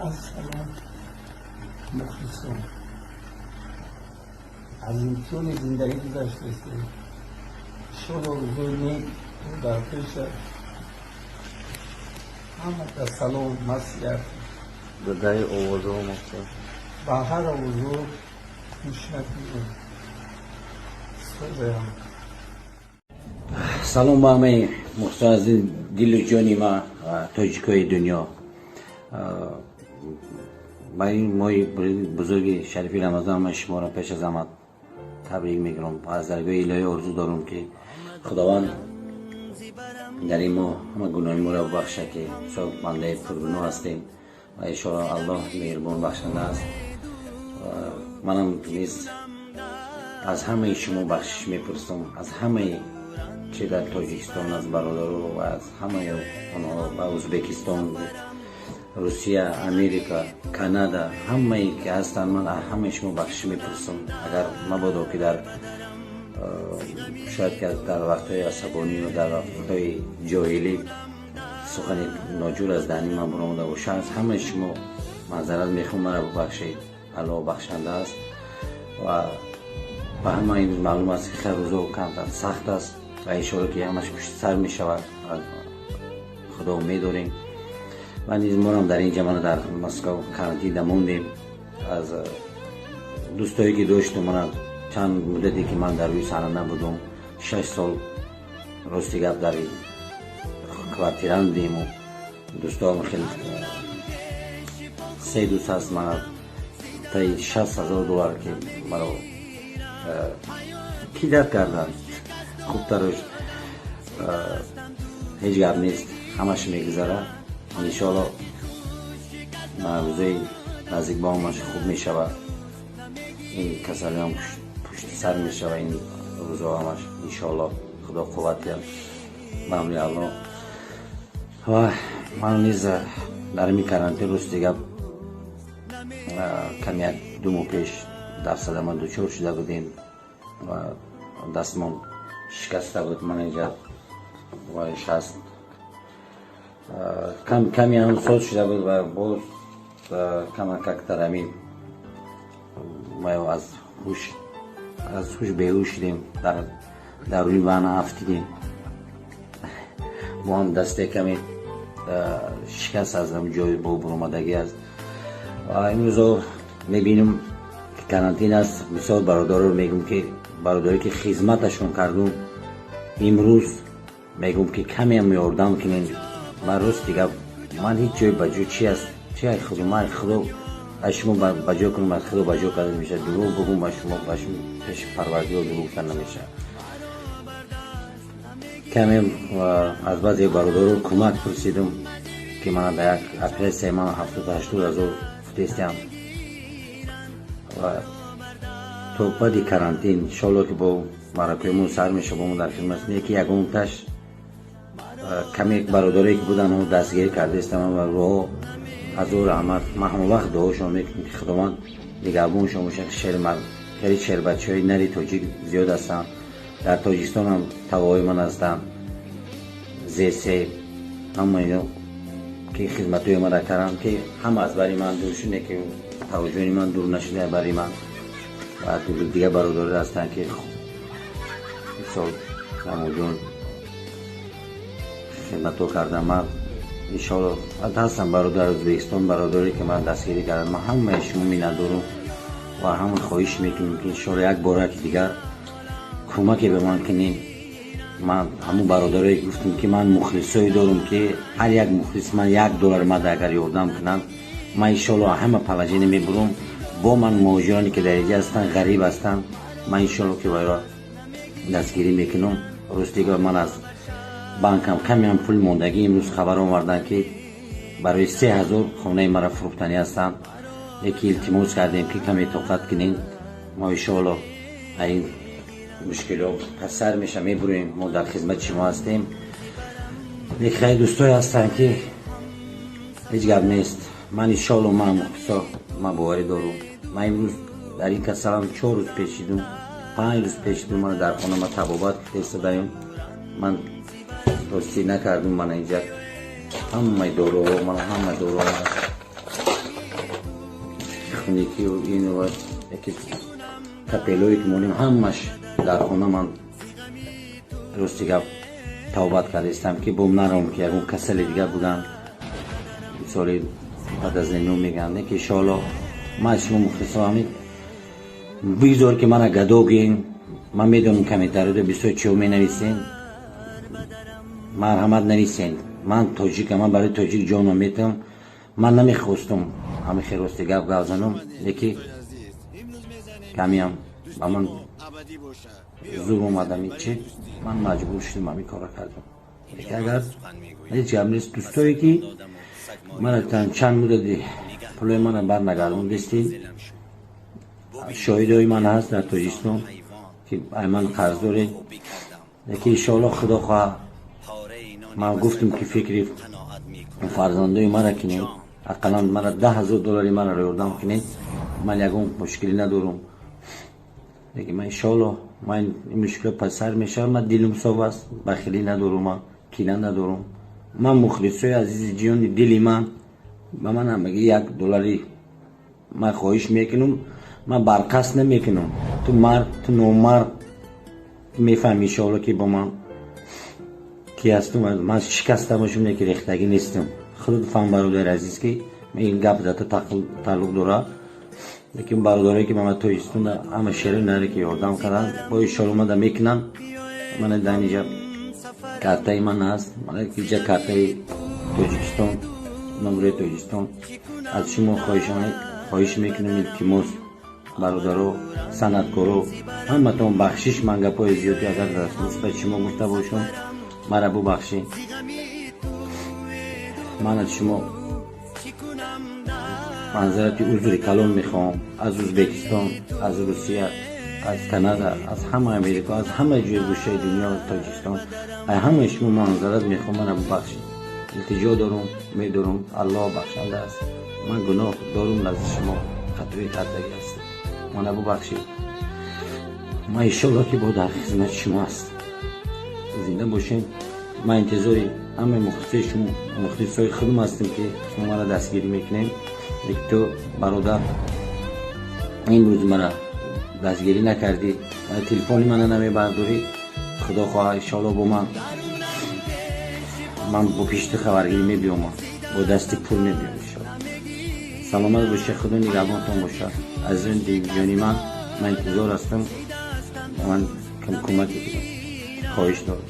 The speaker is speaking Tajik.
Ассалом, мухлисон. Аз имтиҳони зиндагӣ гузаштастем. Иншолло, рӯзои нек дар пеш аст. Ҳама кас салом, маслиҳат. Даи овозҳо мақсад. Ба ҳар овозҳо гӯш накунед. Созаям. Салом ба ҳамаи мухлисон аз дилу ҷони ма, тоҷикои дунё. Ба ин моҳи бузурги шарифи Рамазон ман шуморо пеш аз ҳама табрик мекунам ва аз даргоҳи илоҳӣ орзу дорам, ки Худованд дар ин моҳ ҳама гуноҳи моро бубахшад, ки бисёр бандаи пургуноҳ ҳастем ва иншоалло Аллоҳ меҳрубон, бахшанда аст. Манам низ аз ҳамаи шумо бахшиш мепурсам, аз ҳамаи чи дар Тоҷикистон аз бародаро ва аз ҳамаи онҳо ба Ӯзбекистон, Русия, Америка, Канада, ҳамае ки ҳастанд, ман аз ҳамаи шумо бахшиш мепурсам. Агар мабодо ки дар шояд ки дар вақтҳои асабонӣ ё дар вақтҳои ҷоҳилӣ сухани ноҷур аз даҳни ман баромада бошад, аз ҳамаи шумо маъзарат мехоҳам, маро бубахшед. Аллоҳ бахшанда аст. Ва ба ҳама имрӯз маълум аст, ки хел рӯзо камтар сахт аст ва иншоалло ки ҳамаш пушти сар мешавад, Худо умед дорем. Ва низ морам дар инҷа мана дар Москва карантин мондем. Аз дӯстое ки доштум, мана чанд муддате ки ман дар рӯи саҳна набудум, 6 сол, рости гап, дар квартира будему дӯстоам хел се дӯст ҳаст, мана таи 60 000 доллар ки маро кидать карданд. Хубтарош ҳеҷ гап нест, ҳамаш мегузарад иншоалло. Рӯзои наздик ба ҳамаш хуб мешавад, ин касалиам пушти сар мешавад, ин рӯзо ҳамаш иншоалло. Худо қувват диҳад, ба амри Аллоҳ. Ва ман низ дар ин карантин, рости гап, ками як 2 моҳ пеш дар садама дучор шуда будем ва дастмон шикаста буд. Ман инҷа шаст ками ҳам соз шуда буд ва боз камакак дар ҳамин аз ҳуш беҳуш шудем, дар рӯи ванна афтидем. Бо ҳам дасте каме шикаст, аз ҷои бо буромадагӣ аст. Ва имрӯзо мебинем, ки карантин аст. Бисёр бародаро мегӯм, ки бародаре ки хизматашон кардум, имрӯз мегӯм, ки камеам ёрдам кунем. Ман, рости гап, ман ҳеҷ ҷой ба ҷо чи аст, чи ай Худо, ман Худо аз шумо ба ҷо кунам, аз Худо ба ҷо карда мешавад. Дурӯғ бугум ба шумо, ба шумо пеши Парвардигор дурӯғ гуфтан намешавад. Каме аз баъзе бародаро кӯмак пурсидум, ки мана дар як оператсияи ман 70-80 ҳазор футестиам ва то баъди карантин иншоалло ки бо маъракаҳои сар мешава, бо мо дар хидмат не, ки ягонташ каме бародарое ки буданд, дастгирӣ кардаистам ва роҳо ҳазор раҳмат. Ман ҳама вақт дуошон мекунам, ки Худованд нигаҳбоншон бошад. Шермард, хеле шербачаҳои нари тоҷик зиёд ҳастанд. Дар Тоҷикистон ҳам тавоҳои ман ҳастанд, зесе ҳама ино ки хизматҳои мара карданд, ки ҳама аз бари ман дур шуд, ки таваҷҷӯҳи ман дур нашуда бари ман. Ва дигар бародаре ҳастанд, ки мисол Намоҷон хидматҳо кардам. Ман иншоалло ҳастам бародар Ӯзбекистон, бародаре ки ман дастгирӣ кардам. Ман ҳамаи шумо миннатдорам ва ҳама хоҳиш мекунем, ки иншоалло як бораки дигар кӯмаке ба ман кунем. Ман ҳамун бародарое гуфтам, ки ман мухлисое дорам, ки ҳар як мухлис ман 1 доллар мада агар ёрдам кунанд, ман иншоалло ҳама положение мебурам. Бо ман муҳоҷироне ки дар инҷа ҳастанд, ғариб ҳастанд, ман иншоалло ки вайро дастгирӣ мекунам. Ростига, ман аз банкам камеам пул мондагӣ. Имрӯз хабар оварданд, ки барои 3000 хонаи маро фурӯхтанӣ ҳастанд. Яке илтимос кардем, ки каме тоқат кунем, мо иншоалло ин мушкилиҳо пассар меша, мебурем, мо дар хизмати шумо ҳастем. Лекин хеле дӯстое ҳастанд, ки ҳеҷ гап нест. Ман иншоалло, ман мухлисо, ман боварӣ дорам. Ман имрӯз дар ин касалам 4 рӯз печидум, 5 рӯз печидум. Ман дар хона ма табобат истодаем. Ман ростӣ накардум. Мана инҷа ҳамаи доруҳо, мана ҳамаи доруҳо. хунукӣ ин яки капелое ки монем, ҳамаш дар хона. Ман рости гап, тавбат кардаистам, ки бом наром, ки ягон касали дигар буданд, мисоли баъд аз ино мегӯянд, ки иншоалло ман аз шумо мухлисо ҳамин бигзор, ки мана гадогем. Ман медонам, комментариёда бисёр чиҳо менависен. Марҳамат, нависен. Ман тоҷикам, ман барои тоҷик ҷонам метавам. Ман намехостум ҳамин хел, рости гап, гап занам, леки камиам ба ман зур омадам, чи ман маҷбур шудам, ҳамин корро кардам. Леки агар ҳеҷ гап нест, дӯстое ки мана чанд муддати пулои мана барнагардондистед, шоҳидои ман ҳаст дар Тоҷикистон, ки ай ман қарз доред. Леки иншоалло, худо хоҳа, ман гуфтам, ки фикри фарзандои мара кинед, ақаллан мара 10 000 доллари маро ёрдам кунед. Ман ягон мушкилӣ надорам, лекин ман иншоалло, ман ин мушкило пасар мешавад. Ман дилум соф аст, бахилӣ надорум, ман кина надорум. Ман мухлисои азизи ҷони дили ман, ба ман ҳамагӣ 1 доллари ман хоҳиш мекунам. Ман барқасд намекунам. Ту мард, ту номард, мефаҳми иншоалло, ки бо ман ки ҳастум. Ман шикаста бошам, не ки рехтагӣ нестам. Худат фаҳм, бародари азиз, ки ин гап дар ту тааллуқ дорад. Лекин бародарое ки ба ман Тоҷикистон ҳама шери наре, ки ёрдам карданд, бо иншоалло мада мекунанд. Мана дар инҷа картаи ман ҳаст, мана инҷа картаи Тоҷикистон, номери Тоҷикистон. Аз шумо хоҳиш мекунам, илтимос, бародаро, санъаткоро, ҳаматон бахшиш. Ман гапҳои зиёдӣ агар дар нисбати шумо гуфта бошам, мара бубахшед. Ман аз шумо манзарати узри калон мехоҳам. Аз Ӯзбекистон, аз Русия, аз Канада, аз ҳама Америка, аз ҳама ҷои гӯшаи дунё, аз Тоҷикистон, аз ҳамаи шумо манзарат мехоҳам. Мара бубахшед, илтиҷо дорум, медорум. Аллоҳ бахшанда аст. Ман гуноҳ дорум, назди шумо хатои кардагӣ ҳастам, мана бубахшед. Ман иншолло, ки бо дар хизмати шумо аст. Зинда бошед. Ман интизори ҳамаи мухлисои шумо, мухлисои худам ҳастем, ки шумо мара дастгирӣ мекунем. Лекин ту, бародар, имрӯз мара дастгирӣ накардӣ, телефони мана намебардорӣ. Худо хоҳа, иншолло, бо ман бо пишти хабаргирӣ мебиёмам, бо дасти пур мебиём, иншолло. Саломат бошед, худо нигаҳбонтон бошад. Азизони дилҷони ман, ман интизор ҳастам, ман кӯмаке хоҳиш дорам.